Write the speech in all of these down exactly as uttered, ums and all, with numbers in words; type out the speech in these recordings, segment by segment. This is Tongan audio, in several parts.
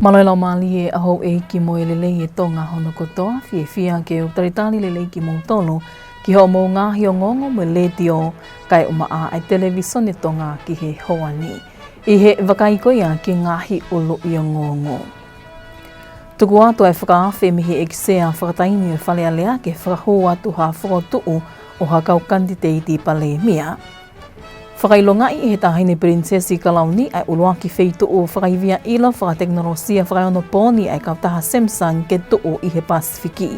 Mālō e laumālie ʻa houʻeiki mo e lelei ʻa Tonga hono kotoa, fiefia ke u talitali lelei kimoutolu ki hoʻomou ngaahi ongoongo mei he letiō kae ʻumaʻā ʻa e televīsone Tonga ki he houa ni. ʻI he vakai ko ia ki he ngaahi ʻuluʻi ongoongo. Tuku atu ʻa e fakaafe mei he ʻEiki Sea Fakataimi ʻo e Fale Alea ke fakahū atu ha fokotuʻu ʻo ha kau kanititeiti Palēmia. Fakaʻilongaʻi ʻe he Taʻahine Pilinisesi Kalauni ʻa e ʻuluaki feituʻu fakaivia ʻilo fakatekinolosia fakaeonopooni ʻa e kautaha Samsung ke tuʻu ʻi he Pasifiki.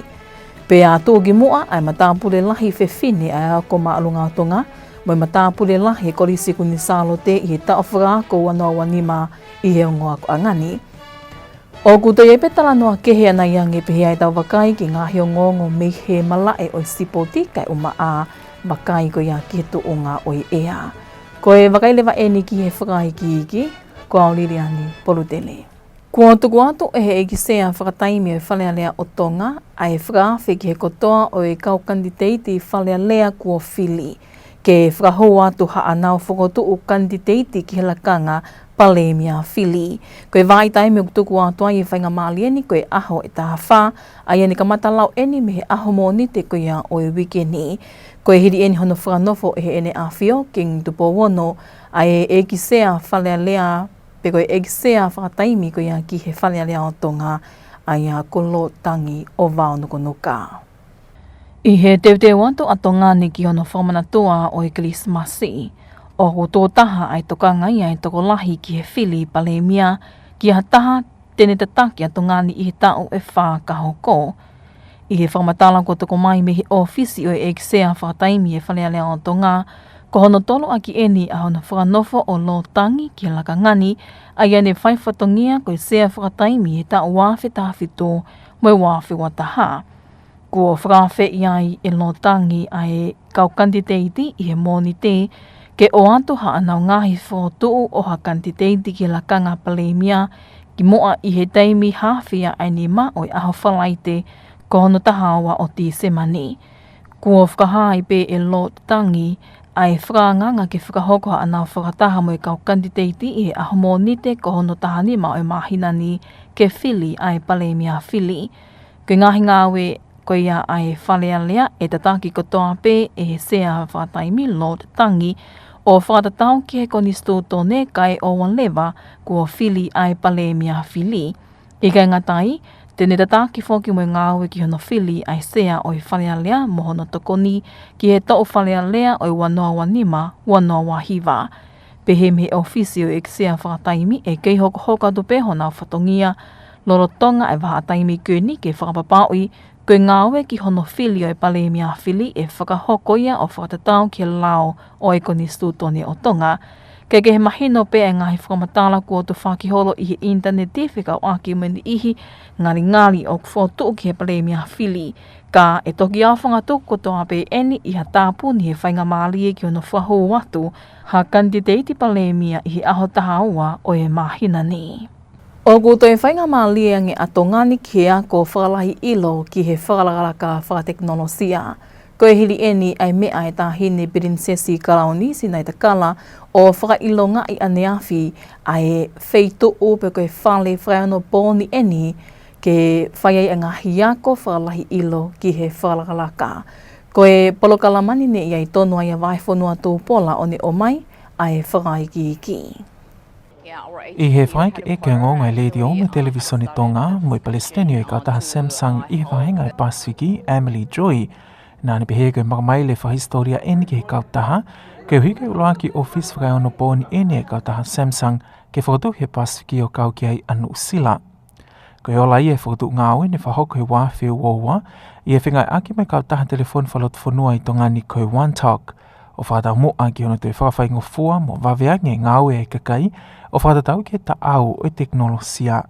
Pea tuʻu ki muʻa ʻa e matāpule lahi fefine ʻa e Ako Māʻolunga ʻo Tonga mo e matāpule lahi ʻa e Kolisi Kuini Sālote ʻi he taʻu fakaako ua noa ua nima ʻi he ongo akoʻanga ni. ʻOku toe ʻi ai pē talanoa kehe ʻanai ange pehē ʻa ʻetau vakai ki he ngaahi ongoongo mei he malaʻe ʻo e sipoti kae ʻumaʻā vakai ko ia ki he tuʻunga ʻo e ʻea. Ko e vakai leva eni ki he fakaikiiki, ko au Liliani Polutele. Kuo tuku atu ʻe he ʻEiki Sea Fakataimi ʻo e Fale Alea ʻo Tonga ʻa e fakaafe ki he kotoa ʻo e kau kanititeiti Fale Alea kuo fili ke fakahū atu haʻanau fokotuʻu kanititeiti ki he lakanga Palēmia fili. Ko e vahaʻa taimi ʻoku tuku atu ai e faingamālie ni ko e ʻaho ʻe taha fā, ʻa ia ne kamata lau eni mei he ʻaho Mōnite ko ia ʻo e uike ni. Ko e hili eni hono fakanofo ʻe Heʻene ʻAfio Kingi Tupou Ono ʻa e ʻEiki Sea Fale Alea, pe ko e ʻEiki Sea Fakataimi ko ia ki he Fale Alea ʻo Tonga, ʻa ia ko Lord Tangi ʻo Vaonukunuka. ʻI he teuteu atu ʻa Tonga ni ki hono fakamanatua ʻo e Kilisimasi, ʻoku tuʻo taha ʻa e tokanga ia ʻa e tokolahi ki he fili Palēmia ki ha taha te ne tataki ʻa Tonga ni ʻi he taʻu ʻe fā ka hoko. ʻI he fakamatala kuo toka mai mei he ʻōfisi ʻo e ʻEiki Sea Fakataimi ʻo e Fale Alea ʻo Tonga, ko hono tolu ʻaki eni ʻa hono fakanofo ʻo Lord Tangi ki he lakanga ni, ʻa ia ne fai fatongia ko e Sea Fakataimi he taʻu ua afe taha fitu mo e ua afe ua taha. Kuo fakaafeʻi ai ʻe Lord Tangi ʻa e kau kanititeiti ʻi he Mōnite ke ʻoatu haʻanau ngaahi fokotuʻu ʻo ha kanititeiti ki he lakanga Palēmia ki muʻa ʻi he taimi haafe ia ʻa e nima ʻo e ʻaho Falaite ko hono taha ua ʻo Tīsema ni. Kuo fakahā ai pē ʻe Lord Tangi ʻa e fakaangaanga ke fakahoko haʻanau fakataha mo e kau kanititeiti ʻi he ʻaho Mōnite ko hono taha nima ʻo e māhina ni ke fili ʻa e Palēmia fili. Ko e ngaahi ngāue ko ia ʻa e Fale Alea ʻe tataki kotoa pē ʻe he Sea Fakataimi Lord Tangi ʻo fakatatau ki he Konisitūtone kae ʻoua leva kuo fili ʻa e Palēmia fili. ʻIkai ngata ai, te ne tataki foki mo e ngāue ki hono fili ʻa e Sea ʻo e Fale Alea mo hono tokoni ki he toʻu Fale Alea ʻo e ua noa ua nima, ua noa ua hiva. Pehē mei he ʻōfisi ʻo e ʻEiki Sea Fakataimi ʻe kei hokohoko atu pē honau fatongia lolotonga e vahaʻa taimi ko eni ke fakapapauʻi ko e ngāue ki hono fili ʻo e Palēmia fili ʻe fakahoko ia ʻo fakatatau ki he lao ʻo e Konisitūtone ʻo Tonga. Kae kehe, mahino pē ʻa e ngaahi fakamatala kuo tufaki holo ʻi he ʻinitaneti fekauʻaki mo e niʻihi ngalingali ʻoku fokotuʻu ki he Palēmia fili, ka ʻe toki aofangatuku kotoa pē eni ʻi ha tāpuni he faingamālie ki hono fakahū atu ha kanititeiti Palēmia ʻi he ʻaho taha ua ʻo e māhina ni. ʻOku toe faingamālie ange ʻa Tonga ni ki he ako fakalahi ʻilo ki he fakalakalaka fakatekinolosia. Ko e hili eni ʻa e meʻa ʻa e Taʻahine Pilinisesi Kalauni Sinaitakala ʻo fakaʻilongaʻi ʻaneafi ʻa e feituʻu pe ko e fale fakaeonopooni eni ke fai ai ʻa e ngaahi ako fakalahi ʻilo ki he fakalakalaka. Ko e polokalama ni ne ʻi ai tonu ai ʻa Vahefonua Tupola ʻo ne ʻomai ʻa e fakaikiiki. ʻI he fakaʻekeʻeke ongoongo ʻa e Letiō mo e Televīsone Tonga mo e Palesiteni ʻo e kautaha Samsung ʻi he vāhenga ʻo e Pasifiki, Emily Joy, naʻá ne pehē ko e makamaile fakahisitōlia eni ki he kautaha, koeʻuhi ko e ʻuluaki ʻōfisi fakaeonopooni eni ʻa e kautaha Samsung ke fokotuʻu he Pasifiki ʻo kau ki ai ʻa Nuʻusila. Ko e ola ia e fokotuʻu ngāue ne fakahoko he ua afe ua ua, ʻi he fengāueʻaki mo e kautaha telefoni fakalotofonua ʻi Tonga ni ko e One Talk, ʻo fakataumuʻa ki hono toe fakafaingofua mo vave ange e ngāue ʻa e kakai, ʻo fakatatau ki he taʻau ʻo e tekinolosia.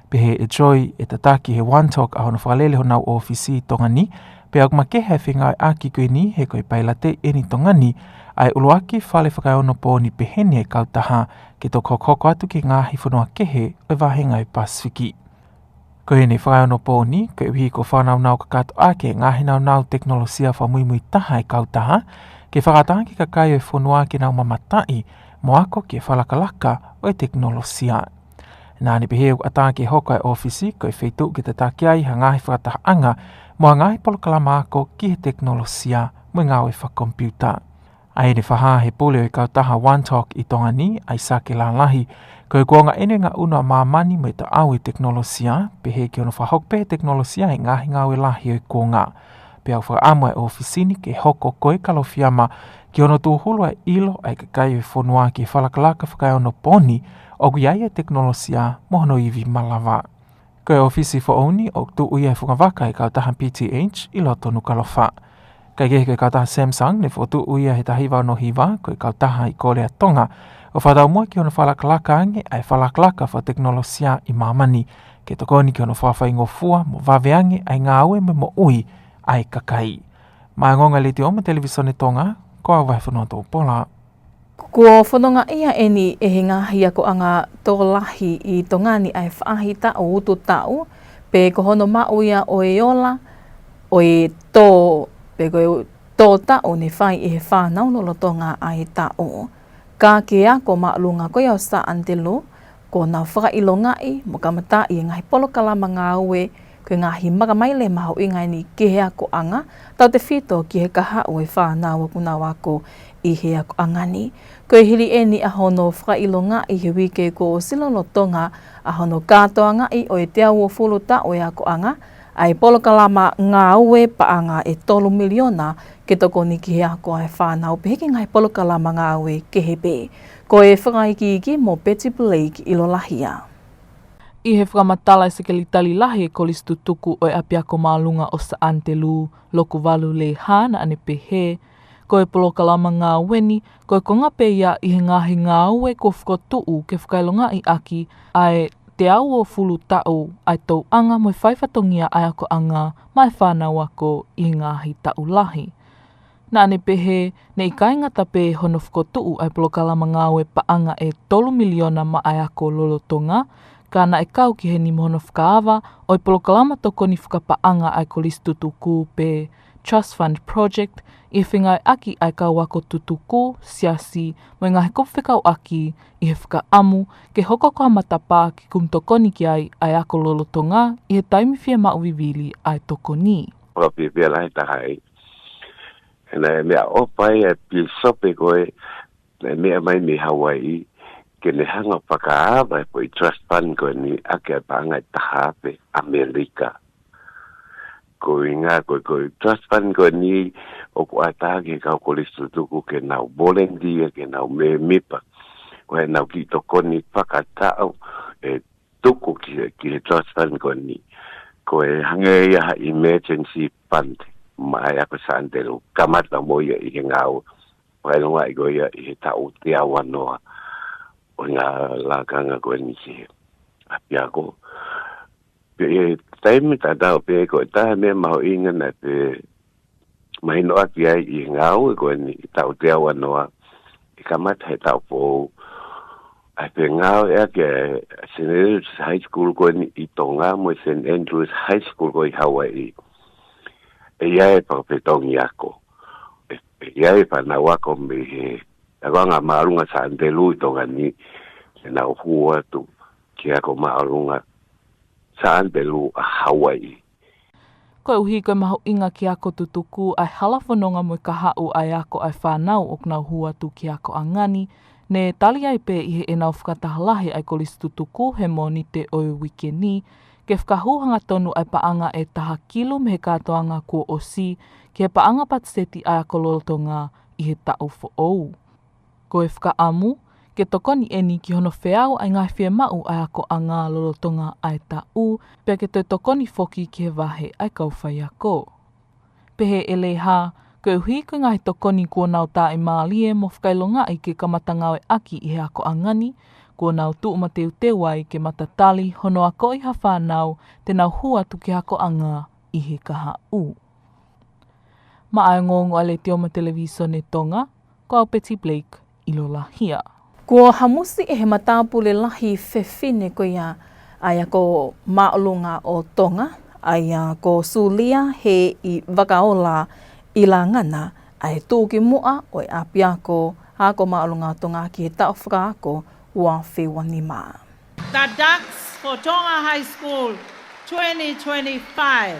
Pehē ʻe Joy, ʻe tataki ʻe he One Talk ʻa hono fakalele honau ʻōfisi ʻi Tonga ni, pea ʻoku makehe e fengāueʻaki ko eni he ko e pailateʻi eni ʻi Tonga ni ʻa e ʻuluaki fale fakaeonopooni peheni ʻa e kautaha ke toki hokohoko atu ki he ngaahi fonua kehe ʻo e vāhenga ʻo e Pasifiki. Ko ʻene fakaeonopooni, koeʻuhi ko e fakanaunau kakato ʻaki e ngaahi naunau tekinolosia fakamuimui taha ʻa e kautaha, ke fakaʻatā ki he kakai ʻo e fonua ke nau mamataʻi mo ako ki he fakalakalaka ʻo e tekinolosia. Naʻa ne pehē ʻoku ʻatā ke hoko ʻa e ʻōfisi ko e feituʻu ke tataki ai ha ngaahi fakatahaʻanga mo ha ngaahi polokalama ako ki he tekinolosia mo e ngāue fakakomipiuta. ʻA ia ne fakahā ʻe he pule ʻo e kautaha One Talk ʻi Tonga ni, ʻAisake Lalahi, ko e kuonga ʻeni ʻo e ngaʻunu ʻa māmani mo e taʻau ʻo e tekinolosia, pehē ki hono fakahoko pē ʻe he tekinolosia ʻa e ngaahi ngāue lahi ʻo e kuonga. Pea ʻoku fakaʻamu ʻa e ʻōfisi ni ke hoko ko e kalofiama ki hono tūhulu ʻa e ʻilo ʻa e kakai ʻo e fonua ki he fakalakalaka fakaeonopooni ʻoku ʻi ai ʻa e tekinolosia mo hono ivi malava. Ko e ʻōfisi foʻou ni ʻoku tuʻu ia he fungavaka ʻo e kautaha P T H ʻi loto Nukuʻalofa. Kaekehe, ko e kautaha Samsung ne fokotuʻu ia he taha hiva ono hiva, ko e kautaha ʻi Kōlea Tonga, ʻo fakataumuʻa ki hono fakalakalaka ange ʻa e fakalakalaka fakatekinolosia ʻi māmani, ke tokoni ki hono fakafaingofua mo vave ange ʻa e ngāue mo e moʻui ʻa e kakai. Maʻá e ongoongo ʻa e Letiō mo e Televīsone Tonga, ko au Vahefonua Topola. Kuo fonongaʻia ʻeni ʻe he ngaahi akoʻanga tokolahi ʻi Tonga ni ʻa e faʻahitaʻu ututaʻu, pe ko hono maʻu ia ʻo e ola ʻo e tō, pe ko e tō taʻu ne fai ʻe he fānau lolotonga ʻa e taʻu. Ka ko e ako māʻolunga ko ia ʻo Sā ʻAnitelū, kuo nau fakaʻilongaʻi mo kamataʻi e ngaahi polokalama ngāue, ko e ngaahi makamaile mahuʻinga ʻeni ki he akoʻanga, tautefito ki he kahaʻu ʻo e fānau ʻoku nau ako ʻi he akoʻanga ni. Ko e hili ʻeni ʻa hono fakaʻilongaʻi he uike kuo ʻosi, lolotonga ʻa hono kātoangaʻi ʻo e teau uofulu taʻu ʻo e akoʻanga, ʻa e polokalama ngāue paʻanga ʻe tolu miliona ke tokoni ki he ako ʻa e fānau, pehē ki he ngaahi polokalama ngāue kehe pē. Ko e fakaikiiki mo Betty Blake ʻi Lolahia. ʻI he fakamatala ʻa e Sekelitali Lahi ʻo e Kolisi Tutuku ʻo e ʻApiako Māʻolunga ʻo Sā ʻAnitelū, Lokuvalu Lehā, naʻa ne pehē, ko e polokalama ngāue ni, ko e konga pē ia ʻi he ngaahi ngāue kuo fokotuʻu ke fakaʻilongaʻi ʻaki ʻa e teau uofulu taʻu ʻa e tōʻonga mo e faifatongia ʻa e akoʻanga maʻa e fānau ako ʻi he ngaahi taʻu lahi. Naʻa ne pehē, ne ʻikai ngata pē hono fokotuʻu ʻa e polokalama ngāue paʻanga ʻe tolu miliona maʻa e ako lolotonga, ka naʻe kau ki heni mo hono fakaava ʻo e polokalama tokoni fakapaʻanga ʻa e Kolisi Tutuku pe Trust Fund Project, ʻi he fengāueʻaki ʻa e kau ako tutuku, siasi, mo e ngaahi kupu fekauʻaki, ʻi he fakaʻamu ke hoko ko ha matapā ke kumi tokoni ki ai ʻa e ako lolotonga ʻi he taimi fiemaʻu vivili ʻa e tokoni. Pea pehē pē ʻa e lahi taha ai, he naʻe meʻaʻofa ai ʻa e pīsope ko ē naʻe meʻa mai mei Hawaiʻi, ke ne hanga ʻo fakaava e foʻi trust fund ko eni ʻaki ʻa e paʻanga ʻe taha afe ʻAmelika. Ko e ʻuhinga ko e, ko e trust fund ko eni ʻoku ʻatā ki he kau Kolisi Tutuku ke nau volunteer, ke nau mēmipa, ko ʻenau kiʻi tokoni fakataʻu ʻe tuku ki he, ki he trust fund ko eni. Ko e hangē ia ha emergency fund maʻa e ako Sā ʻAnitelū, kamata mo ia ʻi he ngāue fakaʻilongaʻi ko ia ʻi he taʻu teau uanoa ʻo e ngaahi lakanga ko eni ki he ʻapiako. Pea ʻi he taimi tatau pē, ko e taha e meʻa mahuʻinga naʻe mahinoʻaki ai ʻi he ngāue ko eni ʻi he taʻu teau uanoa, ʻe kamata he taʻu foʻou, ʻa e fengāueʻaki ʻa e Saint Andrews High School ko eni ʻi Tonga mo e Saint Andrews High School ko ē ʻi Hawaiʻi. ʻE ʻi ai e fakafetongi ako, ʻe, ʻe ʻi ai e fānau ako mei he akoʻanga māʻolunga Sā ʻAnitelū ʻi Tonga ni, ke nau hū atu ki he ako māʻolunga Sā ʻAnitelū ʻa Hawaiʻi. Koeʻuhi ko e mahuʻinga ki he ako tutuku ʻa e hala fononga mo e kahaʻu ʻa e ako ʻa e fānau ʻoku nau hū atu ki he akoʻanga ni, ne tali ai pē ʻi heʻenau fakataha lahi ʻa e Kolisi Tutuku he Mōnite ʻo e uike ni, ke fakahū hangatonu ʻa e paʻanga ʻe taha kilu mei he kātoanga kuo ʻosi ki he paʻanga patiseti ʻa e ako lolotonga ʻi he taʻu foʻou. Ko e fakaʻamu ke tokoni eni ki hono feau ʻa e ngaahi fiemaʻu ʻa e akoʻanga lolotonga ʻa e taʻu, pea ke toe tokoni foki ki he vahe ʻa e kau faiako. Pehē ʻe Lehā, koeʻuhi ko e ngaahi tokoni kuo nau tāʻimālie mo fakaʻilongaʻi ke kamata ngāueʻaki ʻi he akoʻanga ni, kuo nau tuʻu mateuteu ai ke matatali hono akoʻi ha fānau te nau hū atu ki he akoʻanga ʻi he kahaʻu. Maʻá e ongoongo ʻa e Letiō mo e Televīsone Tonga, ko au Betty Blake ʻi Lolahia. Kuo hamusi ʻe he matāpule lahi fefine ko ia ʻa e ako māʻolunga ʻo Tonga, ʻa ia ko Sulia Hē ʻi Vakaola ʻi Langana, ʻa e tuʻukimuʻa ʻo e ʻApiako Ako Māʻolunga ʻo Tonga ki he taʻu fakaako ua afe ua nima. The Dux for Tonga High School twenty twenty-five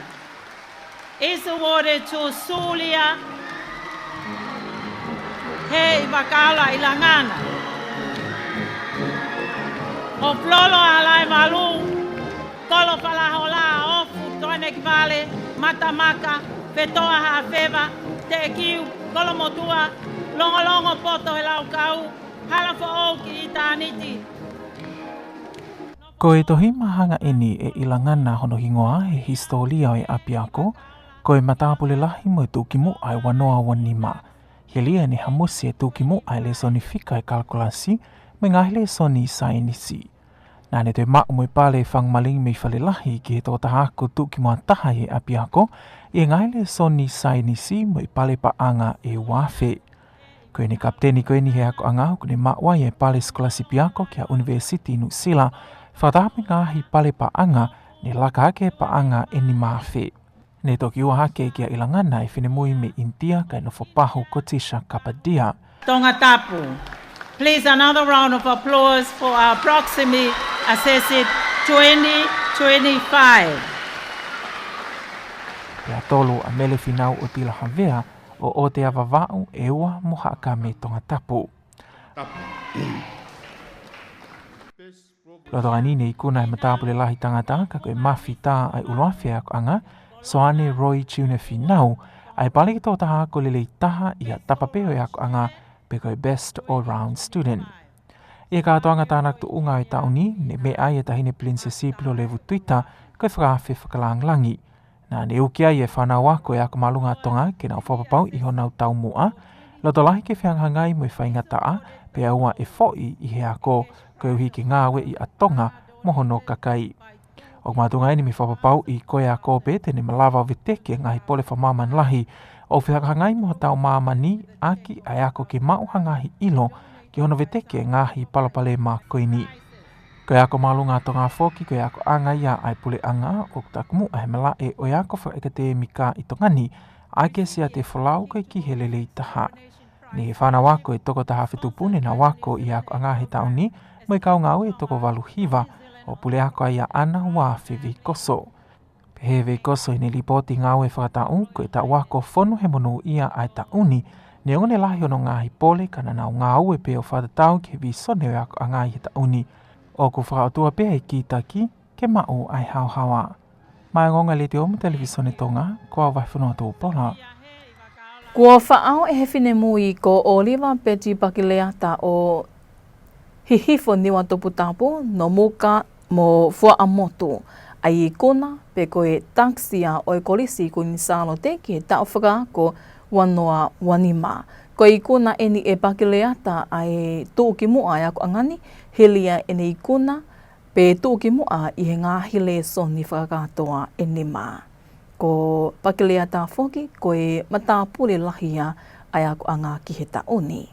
is awarded to Sulia He Ivakaola Ilangana. ʻO Flolo Alaimalu, Kolo Falahola, Ofu Toenekivale, Matamaka, Fetoa Haʻafeva, Teʻekiu, Kolomotuʻa, Longolongo Poto He Laukau, Hala Foʻou ki ʻItāniti. Ko e tohi mahanga eni ʻe Ilangana hono hingoa he hisitōlia ʻo e ʻapiako, ko e matāpule lahi mo e tuʻukimuʻa ʻe ua noa ua nima. Hili ʻene hamusi e tuʻukimuʻa e lēsoni fika ʻi he kalakulasi mo e ngaahi lēsoni saienisi. Naʻa ne toe maʻu mo e pale fanga malingi mei Falelahi ki he tokotaha ako tuʻukimuʻa taha ʻi he ʻapiako ʻi he ngaahi lēsoni saienisi mo e pale paʻanga ʻe ua afe. Ko ʻene kapiteni ko eni he akoʻanga, kuo ne maʻu ai e pale sikolasipi ako ki he ʻUnivēsiti Nuʻusila, fakataha mo e ngaahi pale paʻanga, ne laka hake paʻanga ʻe nima afe. Ne toki ua hake kia Ilangana e finemui mei ʻInitia kae nofo pahu ko Tisha Kapadia. Tongatapu. Please, another round of applause for our Proximity Assessed twenty twenty-five. Pea tolu ʻa Mele Finau ʻOtila Havea, ʻo ʻOtea Vavaʻu, ʻEua mo Haʻakame Tongatapu. Lolotonga eni ne ikuna ʻe he matāpule lahi tangata ka ko e mafi tā ʻa e ʻuluafe akoʻanga, Soane Roy Junior Finau, ʻa e pale ki he tokotaha ako lelei taha ʻi ha tapa pē ʻo e akoʻanga pe ko e Best All Round Student. ʻI he kātoanga tānaki tuʻunga ʻo e taʻu ni, ne meʻa ai e Taʻahine Pilinisesi Pilolevu Tuita ko e fakaafe fakalāngilangi. Naʻa ne uki ai e fānau ako ʻo e ako māʻolunga ʻa Tonga ke nau fakapapauʻi honau taumuʻa, loto lahi ke fehangahangai mo e faingataʻa, pea ʻoua ʻe foʻi ʻi he ako, koeʻuhi ke ngāueʻi ʻa Tonga mo hono kakai. ʻOku makatuʻunga eni mei he fakapapauʻi ko e ako pē te ne malava ʻo veteki e ngaahi pole fakamāmani lahi, ʻo fehangahangai mo hotau māmani ʻaki ʻa e ako ke maʻu ha ngaahi ʻilo ki hono veteki e ngaahi palopalema ko eni. Ko e ako māʻolunga ʻa Tonga foki, ko e akoʻanga ia ʻa e puleʻanga ʻoku takimuʻa he malaʻe ʻo e ako fakaʻekatēmika ʻi Tonga ni, ʻaki e siate folau ko e ki he lelei taha. Naʻe fānau ako ʻe toko taha afe tupu ne nau ako ʻi he akoʻanga he taʻu ni, mo e kau ngāue ʻe toko valu hiva, ʻo pule ako ai ʻaʻana ua afe veikoso. Pehē ʻe he veikoso ʻi heʻene lipooti ngāue fakataʻu, ko e taʻu ako fonu he monūʻia ʻa e taʻu ni, neongo ne lahi hono ngaahi pole ka naʻa nau ngāue pē ʻo fakatatau ki he vīsone ʻo e akoʻanga ʻi he taʻu ni. ʻOku fakaʻotua pē ʻa e kītaki ke maʻu ʻa e haohaoa. Maʻá e ongoongo ʻa e Letiō mo e Televīsone Tonga, ko au Vaifonua Tupola. Kuo faʻao ʻe he finemui ko ʻŌliva Peti Pakileata ʻo Hihifo, Niuatoputapu, Nomuka mo Fuaʻamotu ʻa e ikuna pe ko e Dux ia ʻo e Kolisi Kuini Sālote ki he taʻu fakaako ua noa ua nima. Ko e ikuna eni ʻe Pakileata ʻa e tuʻukimuʻa ʻa e akoʻanga ni, hili ia ʻene ikuna pe tuʻukimuʻa ʻi he ngaahi lēsoni fakakātoa ʻe nima. Ko Pakileata foki ko e matāpule lahi ia ʻa e akoʻanga ki he taʻu ni.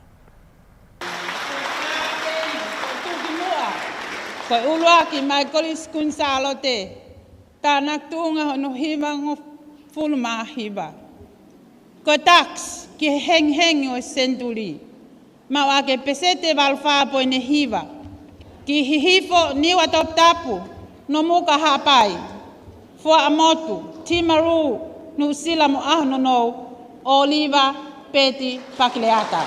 Ko e ʻuluaki mei he Kolisi Kuini Sālote, tānaki tuʻunga hono hivangofulu mā hiva. Ko e Dux ki he hengihengi ʻo e senituli, maʻu ʻaki e peseti ʻe valu fā poini hiva. Ki Hihifo, Niuatoputapu, Nomuka, Haʻapai, Fuaʻamotu, Timaru, Nuʻusila mo ʻAhononou, ʻŌliva Peti Pakileata.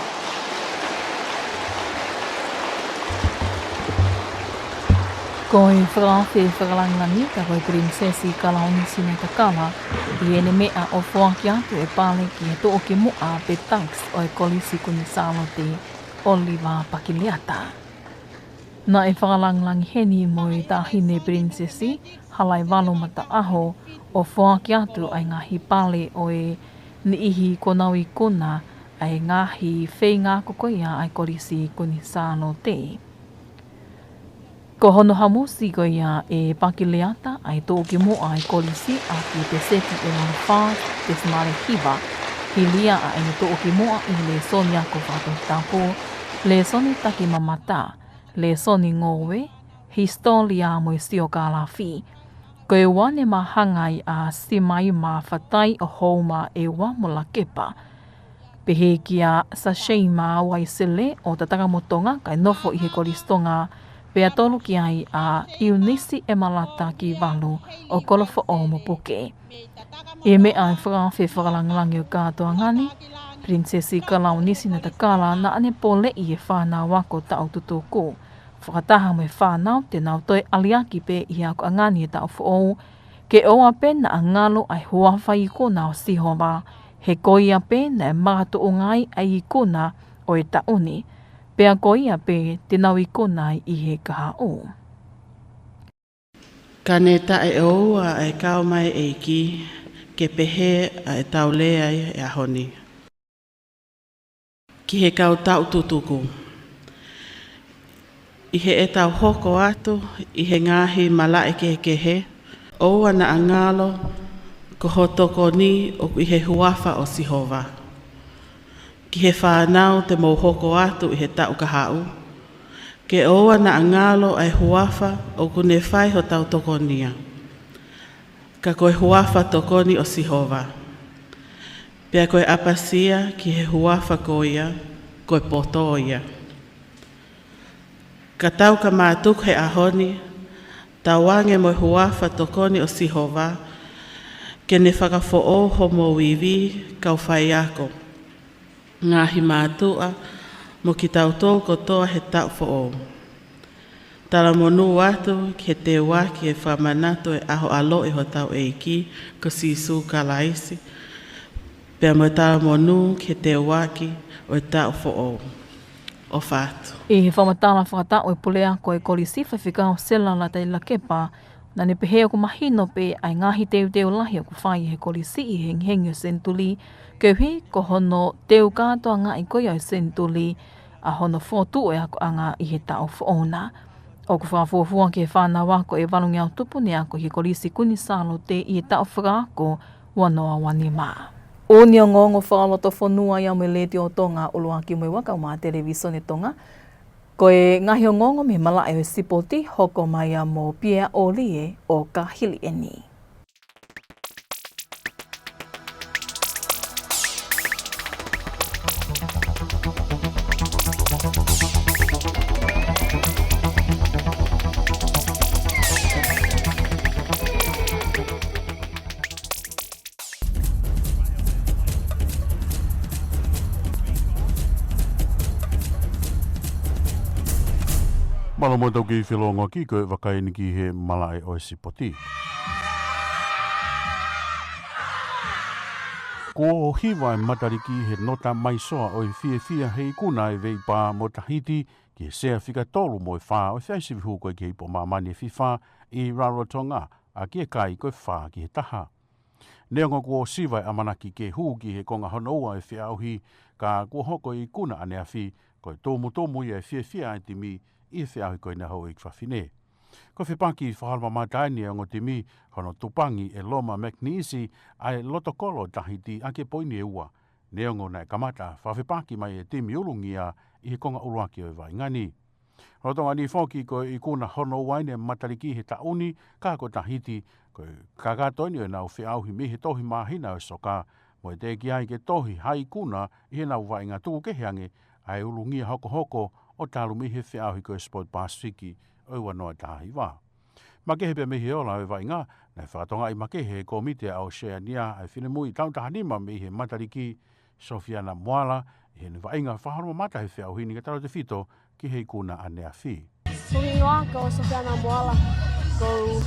Ko e fakaafe fakalāngilangi, ka ko e Pilinisesi Kalauni Sinatakala, ʻi heʻene meʻa ʻo foaki atu e pale ki he tuʻukimuʻa pe Dux ʻo e Kolisi Kuini Sālote, ʻŌliva Pakileata. Naʻe fakalāngilangi heni mo e Taʻahine Pilinisesi Halaevalu Mataʻaho ʻo foaki atu ʻa e ngaahi pale ʻo e niʻihi kuo nau ikuna ʻa e ngaahi feinga ako ko ia ʻa e Kolisi Kuini Sālote. Ko hono hamusi ko ia ʻe Pakileata ʻa e tuʻukimuʻa ʻa e kolisi ʻaki e peseti ʻe valu fā tesimale hiva, hili ia ʻa ʻene tuʻukimuʻa ʻi he lēsoni ako fakatoputapu, lēsoni takimamata, lēsoni ngoue, hisitōlia mo e siokālafi. Ko e ua ne mahanga ai ʻa Simaima Fatai ʻo Houma ʻEua mo Lakepa. Pehē kia Sasheima Waisele ʻo Tatakamotonga kae nofo ʻi he Kolisi Tonga, pea tolu ki ai ʻa ʻIunisi ʻEmalata Kivalu ʻo Kolofoʻou mo Puke. ʻI he meʻa ʻa e fakaafe fakalāngilangi ʻo e kātoanga ni, Pilinisesi Kalaunisi Natakala naʻa ne poleʻi e fānau ako taʻu tutuku, fakataha mo e fānau te nau toe ʻaliaki pē ʻi he akoʻanga ni he taʻu foʻou, ke ʻoua pē naʻa ngalo ʻa e huafa ikuna ʻo Sihova, he ko ia pē naʻe makatuʻunga ai ʻa e ikuna ʻo e taʻu ni, pea ko ia pē te nau ikuna ai ʻi he kahaʻu. Ka ne taʻeʻoua ʻa e kau mai ʻEiki ke pehē ʻa e tau lea ʻi he ʻaho ni ki he kau taʻu tutuku. ʻI heʻetau hoko atu ʻi he ngaahi malaʻe kehekehe, ʻoua naʻa ngalo ko ho tokoni ʻoku ʻi he huafa ʻo Sihova. Ki he fānau te mou hoko atu ʻi he taʻu kahaʻu, ke ʻoua naʻa ngalo ʻa e huafa ʻoku ne fai hotau tokonia, ka ko e huafa tokoni ʻo Sihova. Pea ko e ʻapasia ki he huafa ko ia, ko e poto ia. Ka tau ka mātuku he ʻaho ni, tauange mo e huafa tokoni ʻo Sihova, ke ne fakafoʻou homou ivi, kau faiako, ngaahi mātuʻa, mo kitautolu kotoa he taʻu foʻou. Talamonū atu ki he teuaki e fakamanatu e ʻaho ʻaloʻi hotau ʻEiki ko Sīsū Kalaisi, pea mo e talamonū ki he teuaki ʻo e taʻu foʻou. ʻOfa atu. ʻI he fakamatala fakataʻu e puleako e kolisi, Faifekau Sela Latailakepa, naʻa ne pehē ʻoku mahino pē ʻa e ngaahi teuteu lahi ʻoku fai he kolisi ʻi he hengihengi ʻo e senituli, koeʻuhi ko hono teu kātoangaʻi ko ia ʻo e senituli ʻa hono fokotuʻu e akoʻanga ʻi he taʻu foʻou na. ʻOku fakafuofua ki he fānau ako ʻe valungeau tupu ne ako ʻi he Kolisi Kuini Sālote ʻi he taʻu fakaako ua noa ua nima. ʻOku ongoongo fakalotofonua ia mo e Letiō Tonga ʻUluaki mo e Ua kae ʻumaʻā Televīsone Tonga. Ko e ngaahi ongoongo mei he malaʻe ʻo e sipoti, hoko mai ia mo Pia ʻOlie ʻo ka hili eni. Mālō mo tau kei felongoaki, ko e vakai eni ki he malaʻe ʻo e sipoti. Kuo hiva e Mataliki he nota mai soa ʻo e fiefia he ikuna e Veipa mo Tahiti ki he sea fika tolu mo e fā ʻo e feʻauhi sivi hū ko ē ki he ipu ʻo māmani e FIFA ʻi Rarotonga, ʻaki e kai ko e fā ki he taha. Neongo kuo siva e ʻamanaki ke hū ki he konga hono ua e feʻauhi, ka kuo hoko e ikuna ʻaneafi ko e tumutumu ia e fiefia ʻa e timi ʻi he feʻauhi ko eni ʻa e houʻeiki fafine. Ko e fepaki fakaholomamata eni e ongo timi, hono tupangi e Loma Magnesi ʻa e loto kolo ʻo Tahiti ʻaki e poini ʻe ua, neongo naʻe kamata fakafepaki mai e timi ulungia ʻi he konga ʻuluaki ʻo e vaʻinga ni. Lolotonga ni foki ko e ikuna hono ua eni e Mataliki he taʻu ni, ka ko Tahiti ko e kakato eni ʻo ʻenau feʻauhi mei he tohi māhina ʻo e soka, mo e teʻeki ai ke tohi ha ikuna ʻi heʻenau vaʻinga, tuku kehe ange ʻa e ulungia hokohoko ʻo talu mei he feʻauhi ko e Sport Pasifiki ʻo e ua noa taha hiva. Makehe pea mei he ola ʻo e vaʻinga, naʻe fakatokangaʻi makehe ʻe he Kōmiti ʻa ʻOseania ʻa e finemui taʻu taha nima mei he Mataliki, Sofiana Moala, ʻi heʻene vaʻinga fakaholomamata he feʻauhi ni kae tautautefito ki he ikuna ʻaneafi. Ko hoku hingoa ko Sofiana Moala, ko e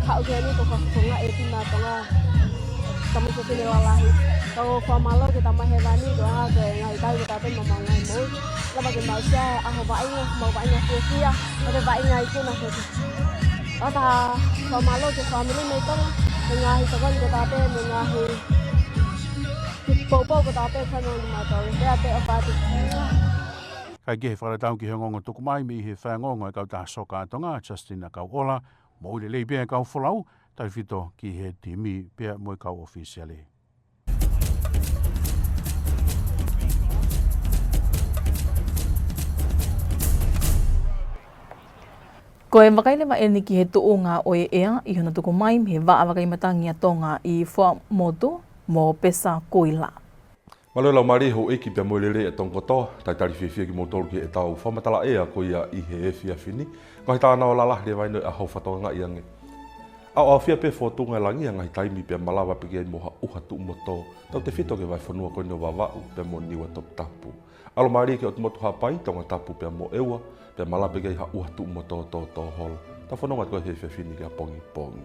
kau ki heni ko e fakatokangaʻi e timi ʻa Tonga, tamaiki fefine lalahi. Kau fakamālō ki he Tamai Hēvani, ko e ʻuhinga ko e ngaahi taimi ko ē ʻoku tau maʻu ai e ngaahi moʻui. Lava ke mau aʻusia e ʻaho vaʻinga, mau vaʻinga fiefia, ʻo te vaʻinga ikuna foki. ʻOku ou fakamālō ki he fāmili mei Tonga, he ngaahi tokoni ko ē ʻoku tau maʻu, he ngaahi poupou ko ē ʻoku tau maʻu, fānau ni mautolu. Pea pē ʻofa atu. Kae kehe, fakatatau ki he ongoongo tuku mai mei he faiongoongo e kautaha soka ʻa Tonga, Justin ʻAkauʻola, moʻui lelei pē e kau folau, tautautefito ki he timi pea mo e kau ʻōfisiale. Ko e vakai leva eni ki he tuʻunga ʻo e ʻea ʻi hono tuku mai mei he Vaʻa Vakai Matangi ʻa Tonga ʻi Fuaʻamotu mo Pesa Kuila. Mālō e laumālie houʻeiki pea mo e lelei ʻa e Tonga kotoa, talitali fiefia kimoutolu ki heʻetau fakamatala ʻea ko ia ʻi he efiafi ni. Ngaahi tānaki lalahi leva ʻeni ʻo e ʻaho fakatokangaʻi ange. ʻAoʻaofia pē fōtunga e langi ʻa e ngaahi taimi pea malava pē ke ʻi ai mo ha ʻuha tuʻu mo tō, tautefito ki he vahefonua ko eni ʻo Vavaʻu pea mo Niuatoputapu. ʻAlomālie ki he ʻotu motu Haʻapai, Tongatapu pea mo ʻEua, pea malava pē ke ʻi ai ha ʻuha tuʻu mo tō tōtō holo. Tau fononga atu ko ia he efiafi ni ki ʻapongipongi.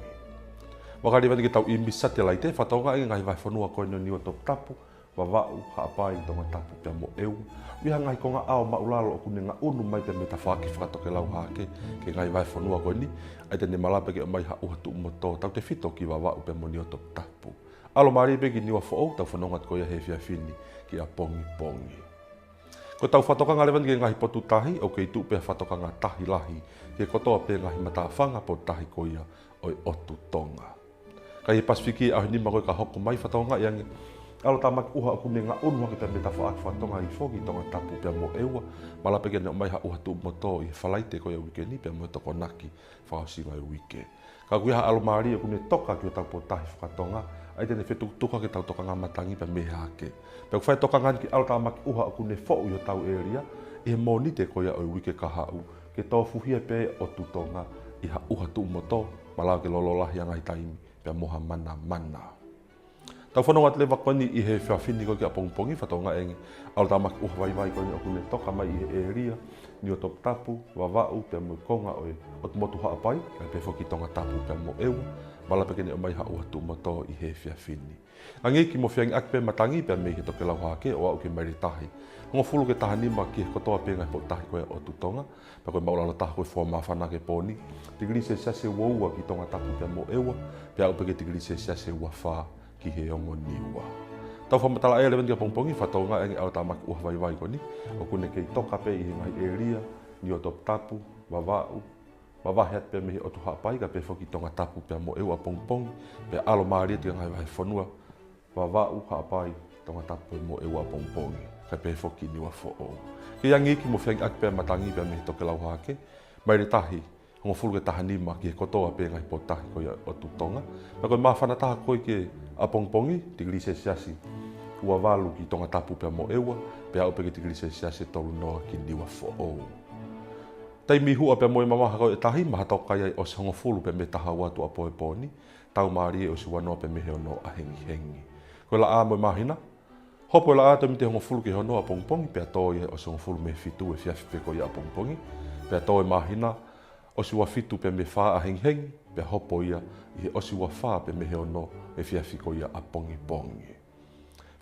Vakai leva ʻeni ki heʻetau ʻīmisi satelaite, fakatokangaʻi ange ngaahi vahefonua ko eni ʻo Niuatoputapu, Vavaʻu, Haʻapai, Tongatapu pea mo ʻEua. ʻOku ʻi ai ha ngaahi konga ʻao māʻulalo ʻoku ne ngaʻunu mai pea mei he tafaʻaki fakatokelau hahake ki he ngaahi vahefonua ko eni, ʻa ia te ne malava pē ke ʻomai ha ʻuha tuʻu mo tō, tautefito ki Vavaʻu pea mo Niuatoputapu. ʻAlomālie pē ki Niuafoʻou, tau fononga atu ko ia he efiafi ni ki ʻapongipongi. Ko ʻetau fakatokanga leva ʻeni ki he ngaahi potu tahi, ʻoku kei tuʻu pē ha fakatokanga tahi lahi ki he kotoa pē ngaahi matāfanga potu tahi ko ia ʻo e ʻotu Tonga. Ka ʻi he Pasifiki ʻaho ʻe nima ko ē ka hoko mai, fakatokangaʻi ange ʻalotāmaki ʻuha ʻoku ne ngaʻunu hake pea mei he tafaʻaki fakatonga hifo ki Tongatapu pea mo ʻEua, malava pē ke ne ʻomai ha ʻuha tuʻu mo tō ʻi he Falaite ko ia ʻo e uike ni pea mo e Tokonaki fakaʻosinga ʻo e uike. Ka ʻoku ʻi ai ha ʻalomālie ʻoku ne toka ki hotau potu tahi fakatonga, ʻa ia te ne fetukutuku hake ʻetau tokanga matangi pea mei hahake. Pea ʻoku fai e tokanga ʻeni ki he ʻalotāmaki ʻuha ʻoku ne foʻu ʻi hotau ʻēlia ʻi he Mōnite ko ia ʻo e uike kahaʻu, ke tofuhia pē ʻa e ʻotu Tonga ʻi ha ʻuha tuʻu mo tō, malava ke lōlō lahi ʻa e ngaahi taimi pea mo ha manamana. Tau fononga atu leva ko eni ʻi he efiafi ni ko ia ki ʻapongipongi, fakatokangaʻi ange ʻalotāmaki ʻuha vaivai ko eni ʻoku ne toka mai ʻi he ʻēlia Niuatoputapu, Vavaʻu pea mo e konga ʻo e ʻotu motu Haʻapai, kae pehē foki Tongatapu pea mo ʻEua, malava pē ke ne ʻomai ha ʻuha tuʻu mo tō ʻi he efiafi ni. Ngaahi iiki mo feangiʻaki pē matangi pea mei he tokelau hahake ʻo aʻu ki he maile tahi hongofulu ki he taha nima ki he kotoa pē ngaahi potu tahi ko ia ʻo e ʻotu Tonga, pea ko e māʻulalo taha ko e fua māfana ki he pō ni, tikilī selesiasi ʻe ua ua ki Tongatapu pea mo ʻEua, pea aʻu pē ki he tikilī selesiasi ʻe ua fā ki he ongo Niua. Tau fakamatala ʻea leva ʻeni ki ʻapongipongi, fakatokangaʻi ange ʻalotāmaki ʻuha vaivai ko eni ʻoku ne kei toka pē ʻi he ngaahi ʻēlia Niuatoputapu, Vavaʻu, mavahe atu pē mei he ʻotu Haʻapai, kae pehē foki Tongatapu pea mo ʻEua ʻapongipongi, pea ʻalomālie atu ki he ngaahi vahefonua Vavaʻu, Haʻapai, Tongatapu pea mo ʻEua ʻapongipongi, kae pehē foki Niuafoʻou. Kei ngaahi iiki mo feangiʻaki pē matangi pea mei he tokelau hahake, maile tahi hongofulu ki he taha nima ki he kotoa pē ngaahi potu tahi ko ia ʻo e ʻotu Tonga. Pea ko e māfana taha ko ia ki ʻapongipongi, tikilī selesiasi ua valu ki Tongatapu pea mo ʻEua, pea aʻu pē ki he tikilī selesiasi ʻe tolu noa ki Niuafoʻou. Taimi huʻa pea mo e mamaha ko ia ʻo e tahi, mahalo ʻe toka ia ʻi he ʻosi hongofulu pea mei he taha ua tuʻuapō ʻo e pō ni, tau mālie ʻosi ua noa pea mei he ono ʻahengihengi. Ko e laʻā mo e māhina, hopo e laʻā ʻi he miniti ʻe hongofulu ki he ono ʻapongipongi, pea tō ia he ʻosi hongofulu mei he fitu efiafi pē ko ia ʻapongipongi, pea tō e māhina ʻosi ua fitu pea mei he fā ʻahengihengi, pea hopo ia ʻi he ʻosi ua fā pea mei he ono efiafi ko ia ʻapongipongi.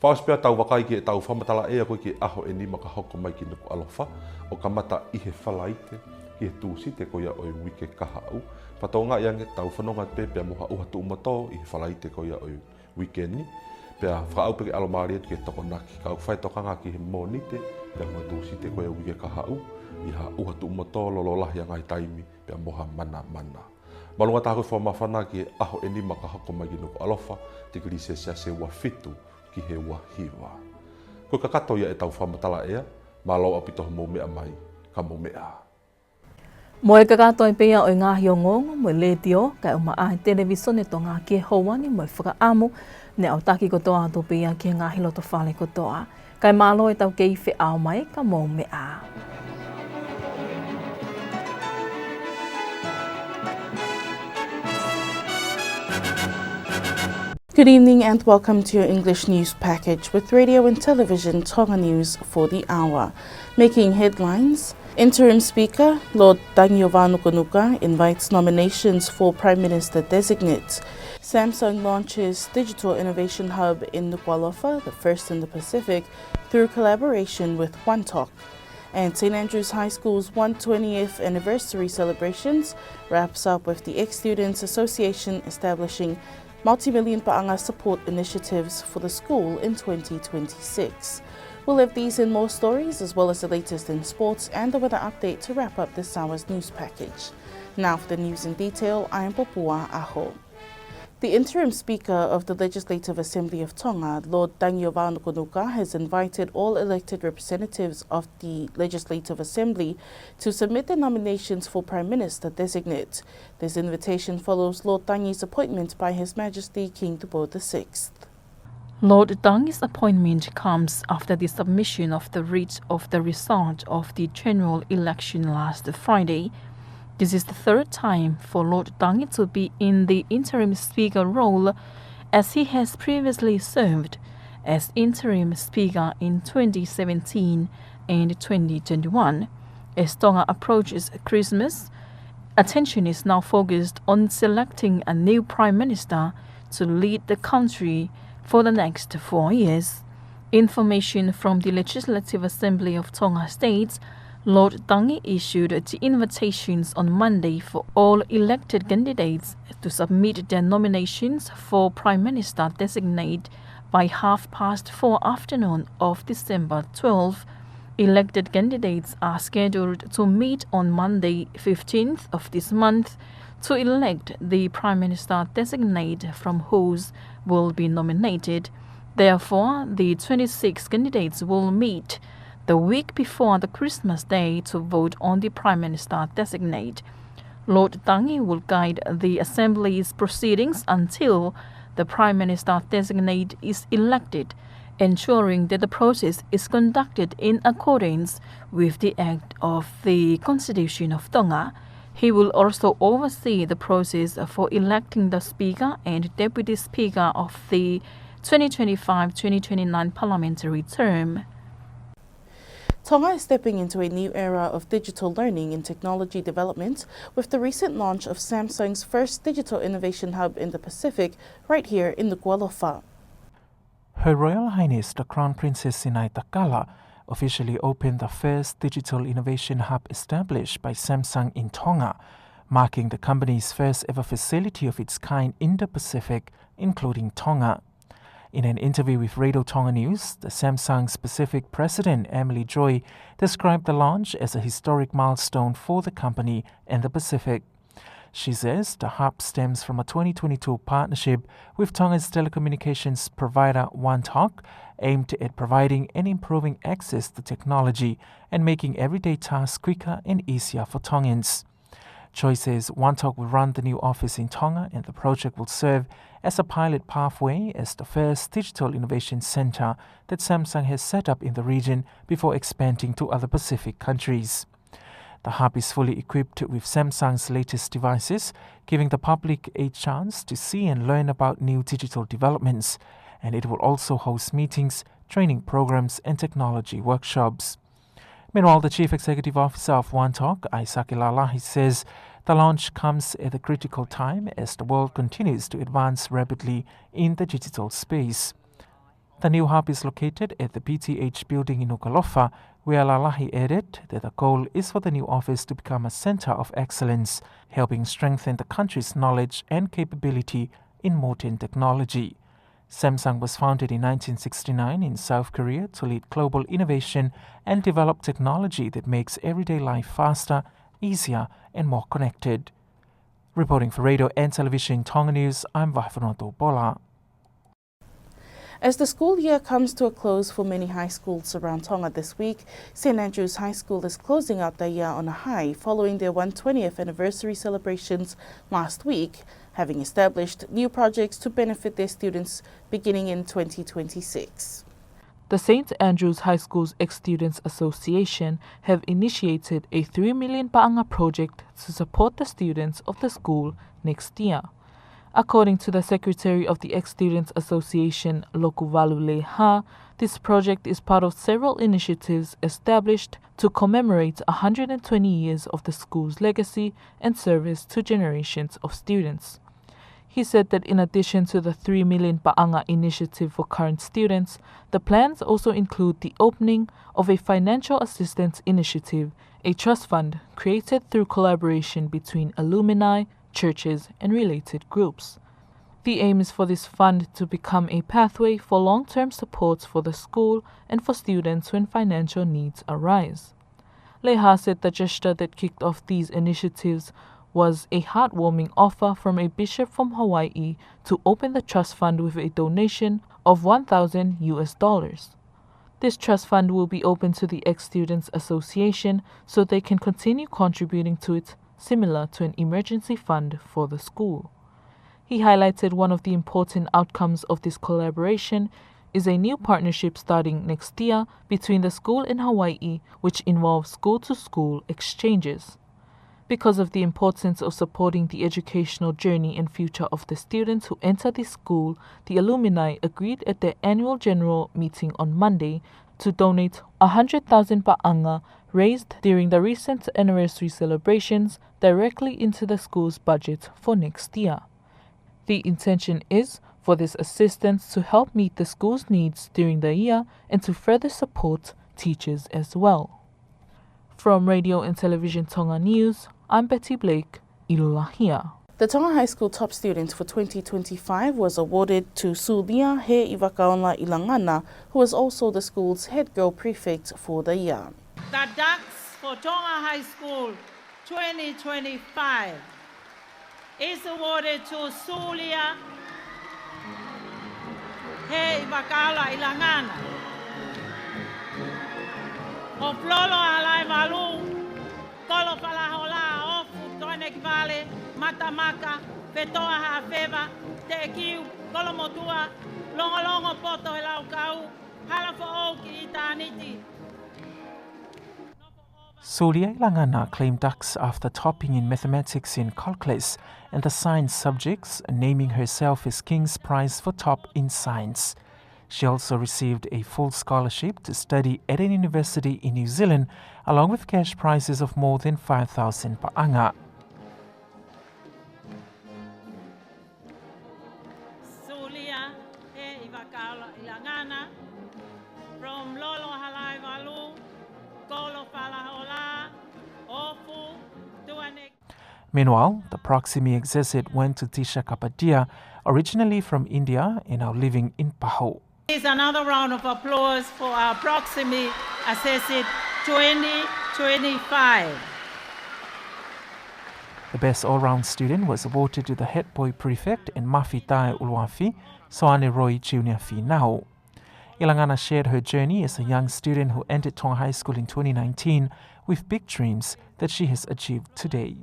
Fakaʻosi pea tau vakai ki heʻetau fakamatala ʻea ko ia ki he ʻaho ʻe nima ka hoko mai ki Nukuʻalofa, ʻo kamata ʻi he Falaite ki he Tūsite ko ia ʻo e uike kahaʻu. Fakatokangaʻi ange tau fononga pē pea mo ha ʻuha tuʻu mo tō ʻi he Falaite ko ia ʻo e uike ni, pea fakaʻau pē ke ʻalomālie atu ki he Tokonaki, kae fai e tokanga ki he Mōnite pea mo e Tūsite ko ia ʻo e uike kahaʻu, ʻi ha ʻuha tuʻu mo tō, lōlō lahi ʻa e ngaahi taimi pea mo ha manamana. Māʻolunga taha ko e fua māfana ki he ʻaho ʻe nima ka hoko mai ki Nukuʻalofa, tikilī selesiasi ʻe ua fitu ki he ua hiva. Ko e kakato ia ʻetau fakamatala ʻea, mālō ʻaupito hoʻomou meʻa mai, ka mou meʻa ā. Mo e kakato ia pē ia ʻo e ngaahi ongoongo mei he Letiō kae ʻumaʻā e Televīsone Tonga ki he houa ni, mo e fakaʻamu ne aʻutaki kotoa atu pē ia ki he ngaahi lotofale kotoa. Kae mālō ʻetau kei feʻao mai, ka mou meʻa ā. Good evening and welcome to your English news package with Radio and Television Tonga News for the hour. Making headlines, Interim Speaker Lord Tangi ʻOvānukunuka invites nominations for Prime Minister Designate. Samsung launches Digital Innovation Hub in Nukuʻalofa, the first in the Pacific, through collaboration with OneTok. And Saint Andrew's High School's one twentieth anniversary celebrations wraps up with the Ex-Students Association establishing multi-million paʻanga support initiatives for the school in twenty twenty-six. We'll have these and more stories, as well as the latest in sports and the weather update to wrap up this hour's news package. Now for the news in detail, I am Popua Aho. The Interim Speaker of the Legislative Assembly of Tonga, Lord Tangi ʻOvānukunuka, has invited all elected representatives of the Legislative Assembly to submit their nominations for Prime Minister Designate. This invitation follows Lord Tangi's appointment by His Majesty King Tupou the sixth. Lord Tangi's appointment comes after the submission of the writ of the result of the general election last Friday. This is the third time for Lord Tangi to be in the interim speaker role, as he has previously served as interim speaker in twenty seventeen and twenty twenty-one. As Tonga approaches Christmas, attention is now focused on selecting a new prime minister to lead the country for the next four years. Information from the Legislative Assembly of Tonga states Lord Tangi issued the invitations on Monday for all elected candidates to submit their nominations for Prime Minister designate by half past four afternoon of December twelfth. Elected candidates are scheduled to meet on Monday, fifteenth of this month, to elect the Prime Minister designate from whose will be nominated. Therefore, the twenty-six candidates will meet the week before the Christmas day to vote on the Prime Minister designate. Lord Tangi will guide the Assembly's proceedings until the Prime Minister designate is elected, ensuring that the process is conducted in accordance with the Act of the Constitution of Tonga. He will also oversee the process for electing the Speaker and Deputy Speaker of the twenty twenty-five twenty twenty-nine parliamentary term. Tonga is stepping into a new era of digital learning and technology development with the recent launch of Samsung's first digital innovation hub in the Pacific, right here in Nukuʻalofa. Her Royal Highness the Crown Princess Sinaitakala officially opened the first digital innovation hub established by Samsung in Tonga, marking the company's first ever facility of its kind in the Pacific, including Tonga. In an interview with Radio Tonga News, the Samsung's Pacific President Emily Joy described the launch as a historic milestone for the company and the Pacific. She says the hub stems from a twenty twenty-two partnership with Tonga's telecommunications provider One Talk, aimed at providing and improving access to technology and making everyday tasks quicker and easier for Tongans. Joy says One Talk will run the new office in Tonga, and the project will serve as a pilot pathway as the first digital innovation center that Samsung has set up in the region before expanding to other Pacific countries. The hub is fully equipped with Samsung's latest devices, giving the public a chance to see and learn about new digital developments, and it will also host meetings, training programs, and technology workshops. Meanwhile, the Chief Executive Officer of One Talk, Aisake Lalahi, says the launch comes at a critical time as the world continues to advance rapidly in the digital space. The new hub is located at the P T H building in Nukuʻalofa, where Lalahi added that the goal is for the new office to become a center of excellence, helping strengthen the country's knowledge and capability in modern technology. Samsung was founded in nineteen sixty-nine in South Korea to lead global innovation and develop technology that makes everyday life faster, easier, and more connected. Reporting for Radio and Television Tonga News, I'm Vahefonua Tupola. As the school year comes to a close for many high schools around Tonga this week, Saint Andrew's High School is closing out the year on a high following their one twentieth anniversary celebrations last week, having established new projects to benefit their students beginning in twenty twenty-six. The Saint Andrew's High School's Ex-Students Association have initiated a three million paʻanga project to support the students of the school next year. According to the Secretary of the Ex-Students Association, Lokuvalu Leha, this project is part of several initiatives established to commemorate a hundred and twenty years of the school's legacy and service to generations of students. He said that in addition to the three million paʻanga initiative for current students, the plans also include the opening of a financial assistance initiative, a trust fund created through collaboration between alumni, churches, and related groups. The aim is for this fund to become a pathway for long-term supports for the school and for students when financial needs arise. Leha said the gesture that kicked off these initiatives was a heartwarming offer from a bishop from Hawaii to open the trust fund with a donation of one thousand U S dollars. This trust fund will be open to the Ex-Students Association so they can continue contributing to it, similar to an emergency fund for the school. He highlighted one of the important outcomes of this collaboration is a new partnership starting next year between the school and Hawaii, which involves school-to-school exchanges. Because of the importance of supporting the educational journey and future of the students who enter this school, the alumni agreed at their annual general meeting on Monday to donate a hundred thousand paʻanga raised during the recent anniversary celebrations directly into the school's budget for next year. The intention is for this assistance to help meet the school's needs during the year and to further support teachers as well. From Radio and Television Tonga News, I'm Betty Blake, ʻIlolahia. The Tonga High School Top Student for twenty twenty-five was awarded to Sulia He Ivakaola Ilangana, who was also the school's head girl prefect for the year. The Dux for Tonga High School twenty twenty-five is awarded to Sulia He Ivakaola Ilangana. ʻO Flolo Alaivalu, Kolo Falahola, Ofu Toanekivale, Matamaka, Fetoʻa Haʻafeva, Teʻekiu, Kolomotuʻa, Longolongo Poto he Laukau, Halafoʻou ki ʻItāniti. Sulia Ilangana claimed Dux after topping in mathematics and calculus and the science subjects, naming herself as King's Prize for top in science. She also received a full scholarship to study at an university in New Zealand, along with cash prizes of more than five thousand paʻanga. Sulia He Ivakaola Ilangana, from Lolo Halaivalu, Kolo Falahola, Ofu Tuane. Meanwhile, the Proximee exit went to Disha Kapadia, originally from India and now living in Pahu. Is another round of applause for our Proximee Assessed twenty twenty-five. The best all-round student was awarded to the head boy prefect and Mafi Tae Uluafi, Soane Roy Junior Finau. Ilangana shared her journey as a young student who ended Tonga High School in twenty nineteen with big dreams that she has achieved today.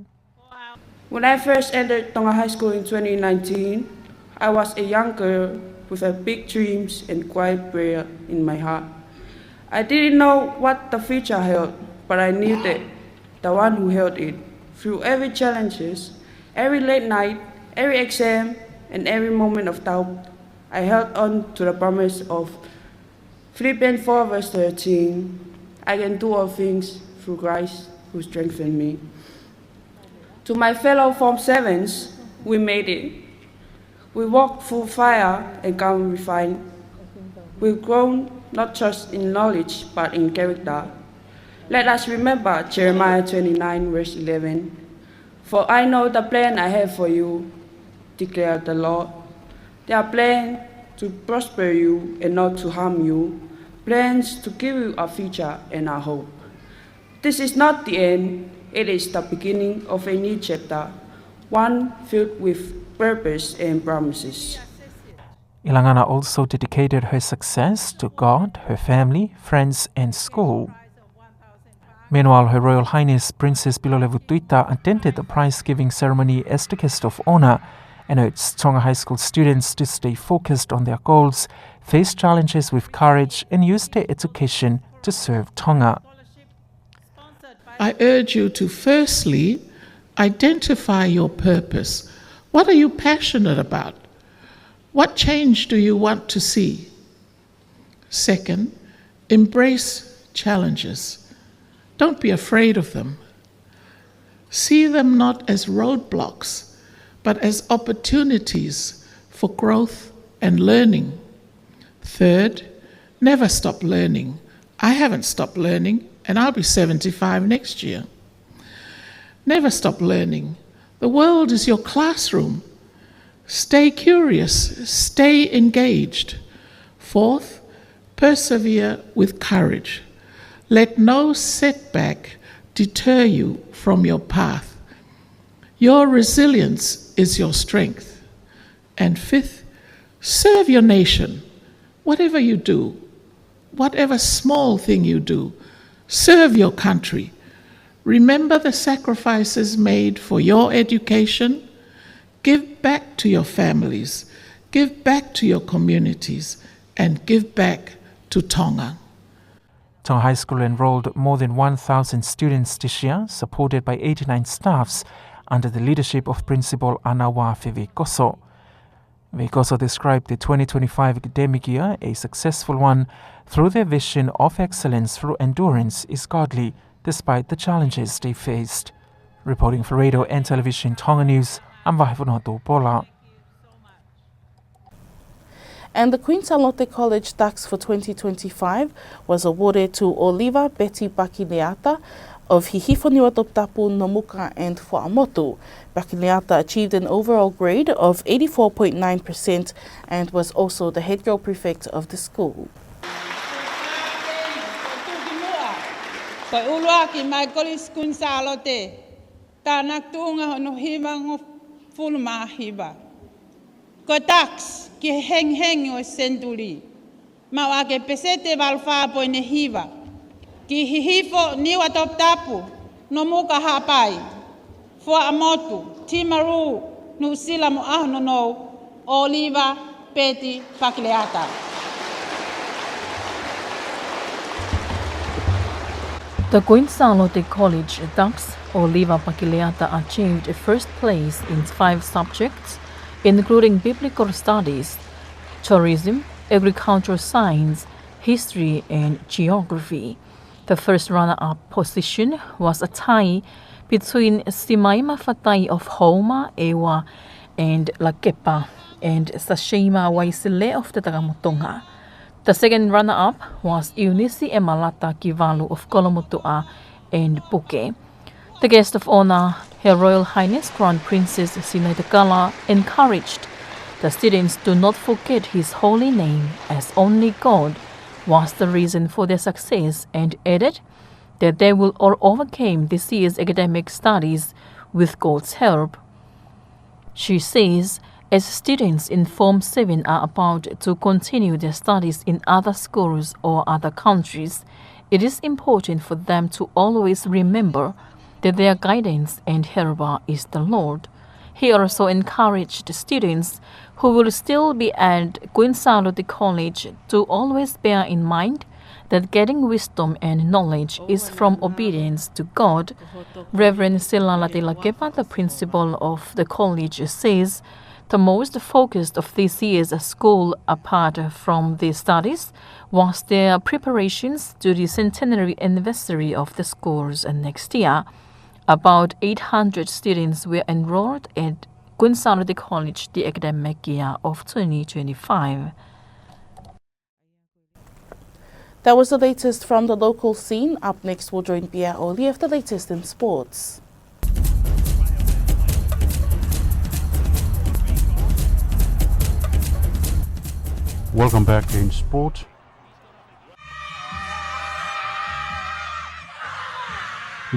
When I first entered Tonga High School in twenty nineteen, I was a young girl with a big dreams and quiet prayer in my heart. I didn't know what the future held, but I knew that the one who held it. Through every challenges, every late night, every exam, and every moment of doubt, I held on to the promise of Philippians four verse thirteen, "I can do all things through Christ who strengthened me." To my fellow Form Sevens, we made it. We walked through fire and come refined. We've grown not just in knowledge, but in character. Let us remember Jeremiah twenty-nine verse eleven. "For I know the plan I have for you, declare the Lord. They are plans to prosper you and not to harm you, plans to give you a future and a hope." This is not the end, it is the beginning of a new chapter, one filled with purpose and promises. Ilangana also dedicated her success to God, her family, friends, and school. Meanwhile, Her Royal Highness Princess Pilolevu Tuita attended the prize-giving ceremony as the guest of honor and urged Tonga High School students to stay focused on their goals, face challenges with courage, and use their education to serve Tonga. I urge you to firstly identify your purpose. What are you passionate about? What change do you want to see? Second, embrace challenges. Don't be afraid of them. See them not as roadblocks, but as opportunities for growth and learning. Third, never stop learning. I haven't stopped learning, and I'll be seventy-five next year. Never stop learning. The world is your classroom. Stay curious, stay engaged. Fourth, persevere with courage. Let no setback deter you from your path. Your resilience is your strength. And fifth, serve your nation. Whatever you do, whatever small thing you do, serve your country. Remember the sacrifices made for your education. Give back to your families, give back to your communities, and give back to Tonga. Tonga High School enrolled more than one thousand students this year, supported by eighty-nine staffs under the leadership of Principal Anawa Fivikoso. Fivikoso described the twenty twenty-five academic year a successful one through their vision of excellence through endurance is godly despite the challenges they faced. Reporting for Radio and Television Tonga News, I'm Vahevono Tupola. And the Queen Sālote College Dux for twenty twenty-five was awarded to Oliva Betty Pakileata of Hihifo, Niuatoputapu, Nomuka and Fuaʻamotu. Pakileata achieved an overall grade of eighty-four point nine percent and was also the head girl prefect of the school. Ko e ʻuluaki mai Kolisi Kuini Sālote, tānaki tuʻunga hono hivangofulu mā hiva. Ko e Dux ki he hengihengi ʻo e senituli, maʻu ʻaki e peseti ʻe valu fā poini hiva. Ki Hihifo, Niuatoputapu, Nomuka, Haʻapai, Fuaʻamotu, Timaru, Nuʻusila mo ʻAhononou, Oliva Betty Pakileata. The Queen Sālote College Dux, Oliva Pakileata achieved first place in five subjects, including Biblical Studies, Tourism, Agricultural Science, History and Geography. The first runner-up position was a tie between Simaima Fatai of Houma, ʻEua and Lakepa, and Sasheima Waisele of Te Takamotonga. The second runner-up was Eunice Emalata Kivalu of Kolomotuʻa and Puke. The guest of honor, Her Royal Highness Crown Princess Sinaitakala, encouraged the students to not forget his holy name, as only God was the reason for their success, and added that they will all overcome this year's academic studies with God's help. She says, as students in Form seven are about to continue their studies in other schools or other countries, it is important for them to always remember that their guidance and helper is the Lord. He also encouraged students who will still be at Queen Sālote College to always bear in mind that getting wisdom and knowledge is from obedience to God. Reverend Sila Latila Kepa, the principal of the college, says the most focus of this year's school, apart from the studies, was their preparations to the centenary anniversary of the schools next year. About eight hundred students were enrolled at Queen Sālote College the academic year of twenty twenty-five. That was the latest from the local scene. Up next, we'll join Pia Oli with the latest in sports. Welcome back in sport.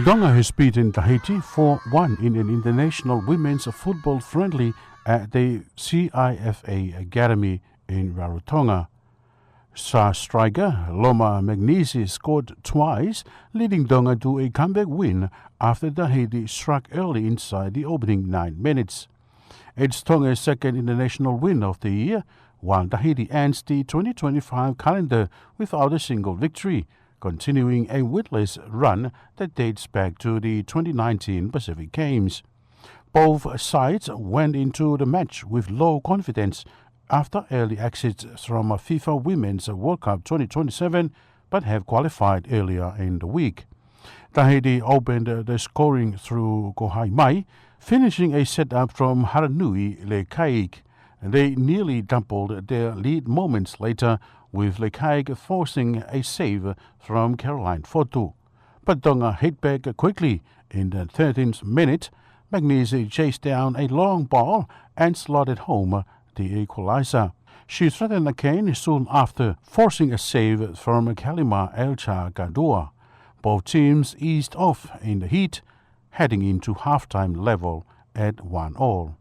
Tonga has beaten Tahiti four one in an international women's football friendly at the C I F A Academy in Rarotonga. Star striker Loma Magnesi scored twice, leading Tonga to a comeback win after Tahiti struck early inside the opening nine minutes. It's Tonga's second international win of the year, while Tahiti ends the twenty twenty-five calendar without a single victory, continuing a winless run that dates back to the twenty nineteen Pacific Games. Both sides went into the match with low confidence after early exits from FIFA Women's World Cup twenty twenty-seven, but have qualified earlier in the week. Tahiti opened the scoring through Ko Haimai, finishing a setup from Haranui Lekaik. They nearly doubled their lead moments later, with Lekaik forcing a save from Caroline Fotu. But Tonga hit back quickly. In the thirteenth minute, Magnesi chased down a long ball and slotted home the equalizer. She threatened again soon after, forcing a save from Kalima Elcha Kadua. Both teams eased off in the heat, heading into halftime level at one all.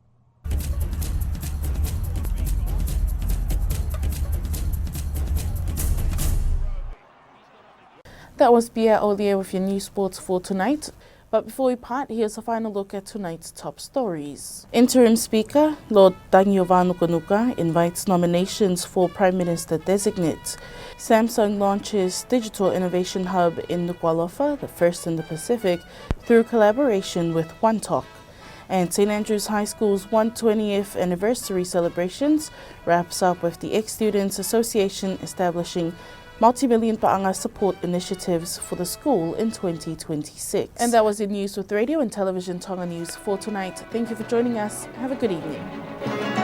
That was Pierre Olier with your new sports for tonight. But before we part, here's a final look at tonight's top stories. Interim Speaker Lord Tangi ʻOvānukunuka invites nominations for Prime Minister Designate. Samsung launches Digital Innovation Hub in Nukuʻalofa, the first in the Pacific, through collaboration with OneTok. And St Andrews High School's one twentieth anniversary celebrations wraps up with the Ex-Students Association establishing multi-million paʻanga support initiatives for the school in twenty twenty-six. And that was the news with Radio and Television Tonga News for tonight. Thank you for joining us. Have a good evening.